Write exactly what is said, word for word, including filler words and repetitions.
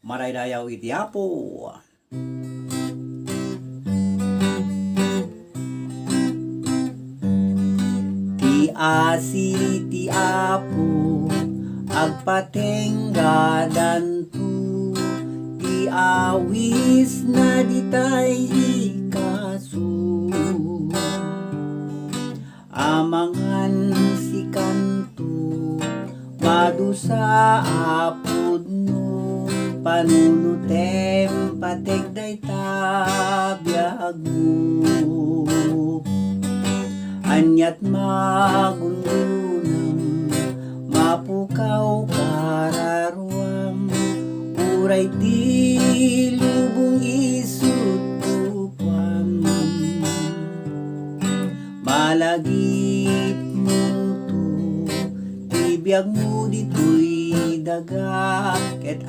Marayrayaw iti Apo. Ti asi ti Apo, agpatenggadanto, ti awisna ditay ikasu. Amangan sikanto, madusa a pudno, panunutem pateg dayta biagmo. Aniat magungonam, mapukaw kararuam, uray ti lubong isut kukuam. Malagipmonto ti biagmo ditoy daga, ket